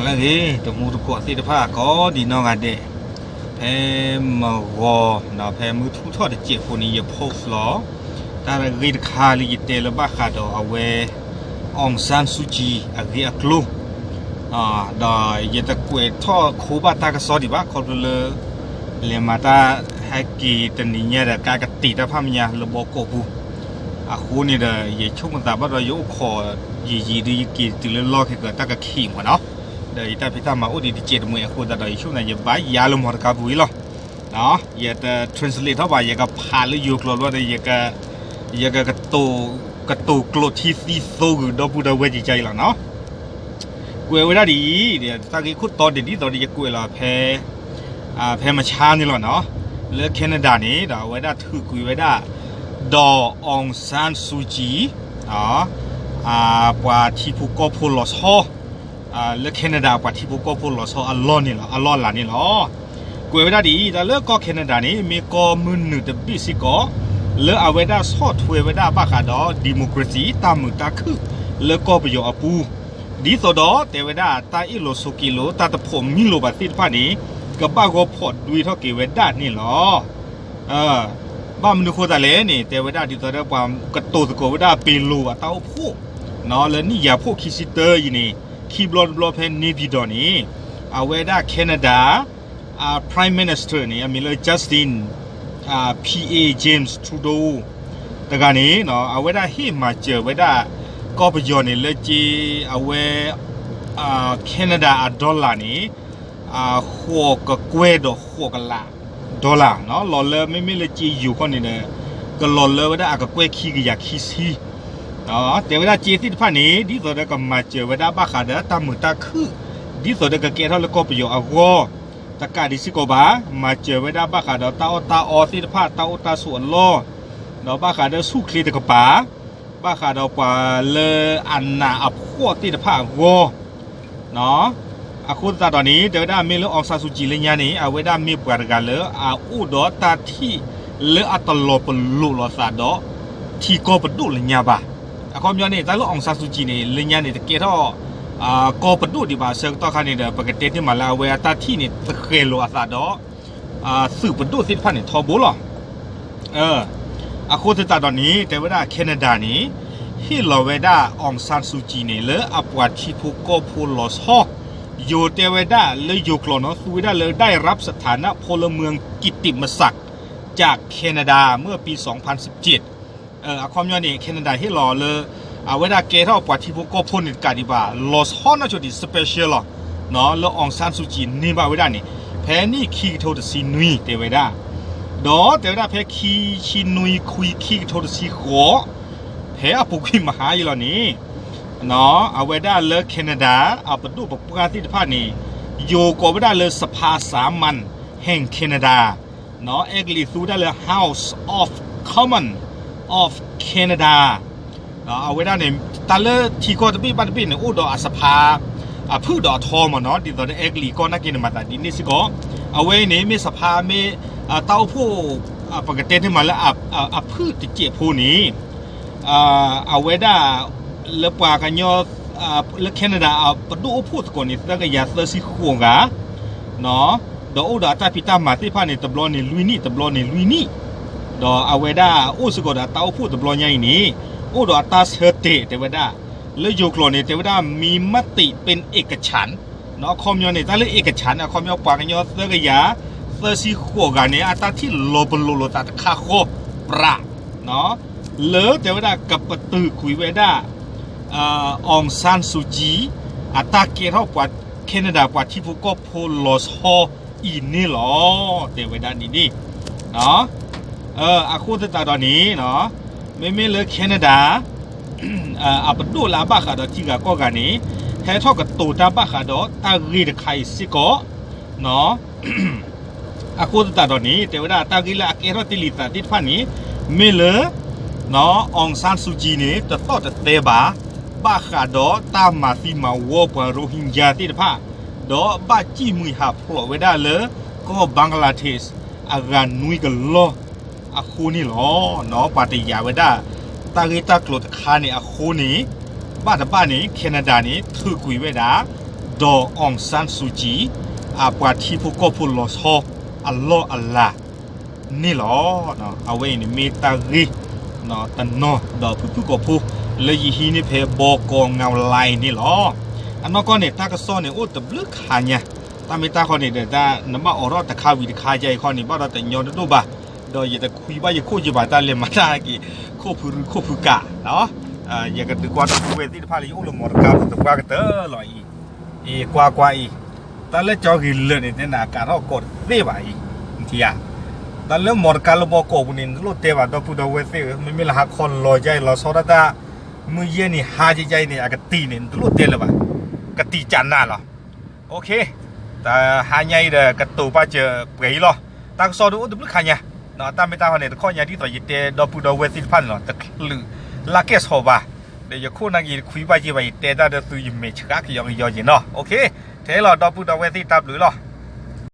လၢအဂ့ၤ တမူတကိးသ့ၣ်တဖၣ် ကိးဒံးနီၢ်ဂၤဒဲး, ဖဲမုၢ်ဂီၤ ဖဲမုၢ်ထူၣ်ထီၣ်တစဲးဖိန့ၣ် ယ post လီၤ တၢ်ဂ့ၢ်တခါလၢယတဲလၢဘၣ်ဃးဒီးအဝဲ အောင်ဆန်းစုကြည် အဂ့ၢ်အကျိၤ, ဒီးယတကွဲးထီၣ်ခိဘၣ်တၢ်ကစီၣ်ဒံးဘၣ် ခီဖျိလၢ လဲၤမၤတၢ်ဟဲက့ၤတနံၤညါဒီး ကါကတ့ၤတၢ်ဖးမညါလၢဘီကီၢ်ပူၤ, အဃိန့ၣ်ဒီး ယဆိကမိၣ်သးဘၣ်ဒီး ယအိၣ်ခိးယံာ်ယံာ်ဒီး ယက့ၤတုၤလၢလီၢ်ခံကတၢၢ် တၢ်ကခံးမးနီၤ, ဒီးယတၢ်ဖံးတၢ်မၤအိၣ်ဒံးတစဲးတမှဲၤအဃိသတးဒီး ယဆိကမိၣ်သး ယဘၣ်ယၤလၢမီတကါပူၤအံၤလီၤ. ယတ translate ထီၣ်ဘၣ် ယကဖးလၢယိၤကျိာ်ဘျီဒီး ယက ကတိၤကျိာ်ထံသံသိဂုာ်ဒီပုၢ်ဒီဝဲၢ်ကကါအံၤလီၤနီၤ. ကွဲးဝဲဒၣ်ဒ်အံၤ, တၢ်ဂ့ၢ်ခိၣ်တီဒ်သိးဒီးယကွဲးလီၤဖဲ ဖဲမဆါန့ၣ်လီၤနီၤ, လၢ Canada န့ၣ်ဒီး အဝဲဒၣ်ထုးကွံာ်ဝဲဒၣ် ဒီး အောင်ဆန်းစုကြည် ပှၤထံဖိကီၢ်ဖိလီၤဆီ လၢ Canada ပှၤထံဖိကီၢ်ဖိလီၤဆီအလီၢ်န့ၣ်လီၤ, အလီၢ်အလၤန့ၣ်လီၤ. ကွဲးဝဲဒၣ်ဒ်အံၤ, တၢ်လၢကီၢ် Canada န့ၣ် မ့ၢ်ကီၢ်မုၢ်နုာ်တဘ့ၣ်စ့ၢ်ကီး လၢအဝဲဒၣ်ဆီၣ်ထွဲဝဲဒၣ်ဘၣ်ဃးဒီး democracy တၢ်မုာ်တၢ်ခုၣ်လၢကီၢ်ပယီၤအပူၤ, ဒ်သိးဒီးတဲဝဲဒၣ် တၢ်အ့ၣ်လိာ်ဆိးက့လိာ် တၢ်တဖိးမံလိာ်ဘၣ်သ့ၣ်တဖၣ်န့ၣ် ကဘၣ်ဂီၢ်ဖီၣ်ဒွဲထီၣ်က့ၤဝဲဒၣ်န့ၣ်လီၤ. ဘၣ်မနုၤဃိသတးလဲၣ်န့ၣ် တဲဝဲဒၣ်ဒ်သိးဒီးပှၤကတိၤသကိးဝဲဒၣ် ပ့ၤလိာ်အတၢ်အိၣ်ဖှိၣ် လၢနံၣ်ယၤဖှိၣ်ခံဆံတၢအံၤန့ၣ် ခံဘျီတဘျီဖဲ နေပြည်တော် န့ၣ် အဝဲဒၣ် Canada Prime Minister န့ၣ် အမံၤလၢ Justin P A James Trudeau တဂၤန့ၣ် အဝဲဒၣ်ဟ့ၣ်မၤစၢၤဝဲဒၣ် ကီၢ်ပယီၤန့ၣ် လၢက့ အဝဲ Canada အ dollar န့ၣ် ဃိးကကွဲၢ်ဒီးဃိးကလး dollar လီၤလၢ မ့မ့ၢ်လၢက့ယိၤခီန့ၣ်ဒီး ကလီၤလၢဝဲဒၣ်အကကွဲၢ်ခံကယၤခံဆံ တဲဝဲဒၣ်က့သ့ၣ်တဖၣ်န့ၣ် ဒ်သိးဒီးကမၤစၢၤဝဲဒၣ်ဘၣ်ဃးဒီးတၢ်မုာ်တၢ်ခုၣ် ဒ်သိးဒီးကကဲထီၣ်လၢကီၢ်ပယီၤအဂီၢ် တကးဒံးစ့ၢ်ကီးဘၣ် မၤစၢၤဝဲဒၣ်ဘၣ်ဃးဒီးတၢ်အီၣ်တၢ်အီသ့ၣ်တဖၣ် တၢ်အိၣ်တၢ်ဆိးအလီၢ် ဒီးဘၣ်ဃးဒီးဆူၣ်ချ့တကပၤ ဘၣ်ဃးဒီးပှၤလၢအနးအဖှီၣ်သ့ၣ်တဖၣ်အဂီၢ် အဃိသတးဒီးန့ၣ် တဲဝဲဒၣ်မ့ၢ်လၢ အောင်ဆန်းစုကြည် လၢညါန့ၣ် အဝဲဒၣ်မ့ၢ်ပှၤတဂၤလၢအအိၣ်ဒီးတၢ်ထံၣ်လၢအတလီၤပလိာ်လိာ်သးဒီး ထံကီၢ်ပဒိၣ်လၢညါဘၣ်. အခီပညီန့ၣ် တၢ်လၢ အောင်ဆန်းစုကြည် န့ၣ် လၢညါန့ၣ် တကဲထီၣ် ကီၢ်ပဒိၣ်ဒံးဘၣ် ဆၢကတီၢ်ခါန့ၣ်ဒီး ပကတဲတ့ၢ်မးလၢအဝဲအတၢ်ထံၣ်န့ၣ် တဃဲၤလိာ်အသးဒီး သုးပဒိၣ်သ့ၣ်တဖၣ်န့ၣ်ထီဘိလီၤ. အဃိသတးဒီးန့ၣ် တဲဝဲဒၣ် Canada န့ၣ် ဟ့ၣ်လီၤဝဲဒၣ် အောင်ဆန်းစုကြည် န့ၣ် လၢအပှၤထံဖိကီၢ်ဖိလီၤဆီ ယိၤတဲဝဲဒၣ်လၢယိၤကျိာ်နီၤ သူဝဲဒၣ်လၢ ได้รับสถานะพลเมืองกิตติมศักดิ์จาก Canada เมื่อปีสองพันสิบเจ็ด အခီပညီန့ၣ် Canada ဟ့ၣ်လီၤလၢ အဝဲဒၣ်ကဲထီၣ်ပှၤထံဖိကီၢ်ဖိန့ၣ်တကးဒံးဘၣ် လီၤဆီနီၢ်ဆိဒံး special လီၤ လၢ အောင်ဆန်းစုကြည် န့ၢ်ဘၣ်ဝဲဒၣ်န့ၣ် ဖဲနံၣ်ခံကထိတဆံနွံ တဲဝဲဒၣ် ဒီးတဲဝဲဒၣ်ဖဲခံဆံနွံခွံ ခံကထိတဆံဃိး ဖဲအပူၤကွံာ်မဟါအံၤလီၤန့ၣ် အဝဲဒၣ်လၢ Canada အပဒိၣ်ပပှၢ်သ့ၣ်တဖၣ်န့ၣ် ယိၤကိးဝဲဒၣ်လၢ สภาสามัญแห่งแคนาดา အဲကလံးသူဝဲဒၣ်လၢ House of Commons of Canada အဝဲဒၣ်န့ၣ် တၢ်လၢထံကီၢ်တဘ့ၣ်ဘၣ်တဘ့ၣ်န့ၣ် အိၣ်ဒီးအ สภา အဖုၣ်ဒီးအထီမ့ၢ်နီၤ ဒ်သိးဒီးအဲကလံးကီၢ်နာ်က့န့ၣ် မၤသးဒ်န့ၣ်စ့ၢ်ကီး အဝဲအံၤန့ၣ် မ့ၢ် สภา မ့ၢ် တၢ်အိၣ်ဖှိၣ် ပကတဲန့ၢ်မးလၢ အဖုၣ်တစဲးဖိန့ၣ် အဝဲဒၣ် လၢပှၤကညီ လၢ Canada အပဒိၣ်အိၣ်ဖှိၣ်သကိးန့ၣ် သၢကယၤသၢဆံဃိးဂၤ ဒီးအိၣ်ဒီးအတၢ်ဖံးတၢ်မၤသ့ၣ်တဖၣ်န့ၣ် တဘျီန့ၣ်လွံၢ်နံၣ် တဘျီန့ၣ်လွံၢ်နံၣ် ဒီးအဝဲဒၣ်အိၣ်စ့ၢ်ကီးဒီးတၢ်အိၣ်ဖှိၣ်တဘျီညါအံၤန့ၣ် အိၣ်ဒီးအတၢ်ဆၢတဲာ်တဲဝဲဒၣ် လၢယိၤကျိာ်န့ၣ် တဲဝဲဒၣ် มีมติเป็นเอกฉันท์ အခီပညီန့ၣ် တၢ်လၢ เอกฉันท์ အခီပညီ ပှၤကညီသၢကယၤ သၢဆံဃိးဂၤန့ၣ် အတၢ်ထံၣ်လီၤပလိာ်လိာ်သးတခါဃီ ပြး လၢတဲဝဲဒၣ်ကပတုာ်ကွံာ်ဝဲဒၣ် အောင်ဆန်းစုကြည် အတၢ်ကဲထီၣ်ပှၤ Canada ပှၤထံဖိကီၢ်ဖိလီၤဆီအံၤန့ၣ်လီၤ. တဲဝဲဒၣ်ဒ်န့ၣ် အဃိသတးဒီးန့ၣ် မ့မ့ၢ်လၢ Canada အပဒိၣ်လၢအဘၣ်ဃးဒီးထံဂၤကီၢ်ဂၤန့ၣ် ဟဲထီၣ်ကတိၤတၢ်ဘၣ်ဃးဒီးတၢ်ဂ့ၢ်တခါအံၤစ့ၢ်ကီး အဃိသတးဒီးန့ၣ် တဲဝဲဒၣ်တၢ်ဂ့ၢ်လၢအကဲထီၣ်တ့ၢ်လံသးသ့ၣ်တဖၣ်န့ၣ် မ့ၢ်လၢ အောင်ဆန်းစုကြည် န့ၣ် တသီၣ်တသဲဘၣ် ဘၣ်ဃးဒီးတၢ်မၤသံမၤဝီပှၤ Rohingya သ့ၣ်တဖၣ် ဒီးဘၣ်စံၣ်မှံဟးဖျိးဝဲဒၣ်လၢ ကီၢ် Bangladesh အဂၤနွံကလီၢ်အဃိန့ၣ်လီၤ. ပှၤတယာ်ဝဲဒၣ် တၢ်ဂ့ၢ်တၢ်ကျိၤတခါန့ၣ်အဃိန့ၣ် ဘၣ်တဘၣ်န့ၣ် Canada န့ၣ် ထုးကွံာ်ဝဲဒၣ် ဒီး အောင်ဆန်းစုကြည် အပှၤထံဖိကီၢ်ဖိလီၤဆီအလီၢ်အလၤန့ၣ်လီၤ. အဝဲအံၤန့ၣ်မ့ၢ်တၢ်ဂ့ၢ်တနီၤ ဒီးဖုဖုကီၢ်ဖိ လၢယဟံးန့ၢ်ဖဲ ဘီကီ ငဝ်းလၢ် န့ၣ်လီၤ. အနီၢ်ကီၢ်န့ၣ် တၢ်ကစီၣ်န့ၣ်အိၣ်တဘျုးခါညါ, တၢ်မ့ၢ်တၢ်ခီန့ၣ်ဒီး တၢ်နဘၣ်အိးထီၣ်တခါဝံၤတခါယါအံၤခီန့ၣ် ဘၣ်ဒီးတညီတဒိၣ်ဘၣ်, ဒီးယတခွံဘၣ်ယခိၣ်ယဘၣ်တၢ်လဲၤမၤတၢ်က့ၤ ခိၣ်ဖုရူခိၣ်ဖုကး ယကဒုးကွၢ်ဒီပုၢ်ဝဲၢ်သ့ၣ်တဖၣ်လၢယအိၣ်လၢမီတကါလၢတပှၢ်ကတၢၢ်လီၤအံၤ, အံၤကွၢ်ကွၢ်အံၤ, တၢ်လၢကၠီဂ့ၤလၢာ်န့ၣ် တဲနၤကးထီၣ်ကိးတသ့ဘၣ်အံၤ, နထံၣ်ဧါ, တၢ်လၢမီတကါလၢဘီကီၢ်ပူၤန့ၣ် နတလိၣ်တဲဘၣ် ဒီပုၢ်ဒီဝဲၢ်သ့ၣ်ဧၢ, မ့မ့ၢ်လၢဟါခီလီၤယါအံၤ လီၤဆီဒၣ်တၢ် မုၢ်ယဲၢ်နံၤဟါကကါအံၤန့ၣ် အကတံာ်န့ၣ် နတလိၣ်တဲလၢၤဘၣ်, ကတံာ်ကနးလီၤ. တဟါညါအံၤဒီး ကတိၤဘၣ်စၢၤပှဲၤအံၤလီၤ. တၢ်ကစီၣ်ဒုးအိၣ်တဘျုးခါညါ, တၢ်မ့ၢ်တၢ်ခီန့ၣ် တခီညါဒ်သိးယတဲဒီပုၢ်ဒီဝဲၢ်သ့ၣ်တဖၣ်န့ၣ်လီၤ တချုးလၢကဲၣ်ဆိးဘၣ်, ဒီးယခိၣ်နာ်က့ၤတခွံဘၣ်က့ၤဘၣ် ယတဲတၢ်ဒီးသုယမဲာ်ဆှးကယီကယီက့ၤနီၤ. ထဲလီၤ ဒီပုၢ်ဒီဝဲၢ်သ့ၣ်တၢ်ဘျုးလီၤ.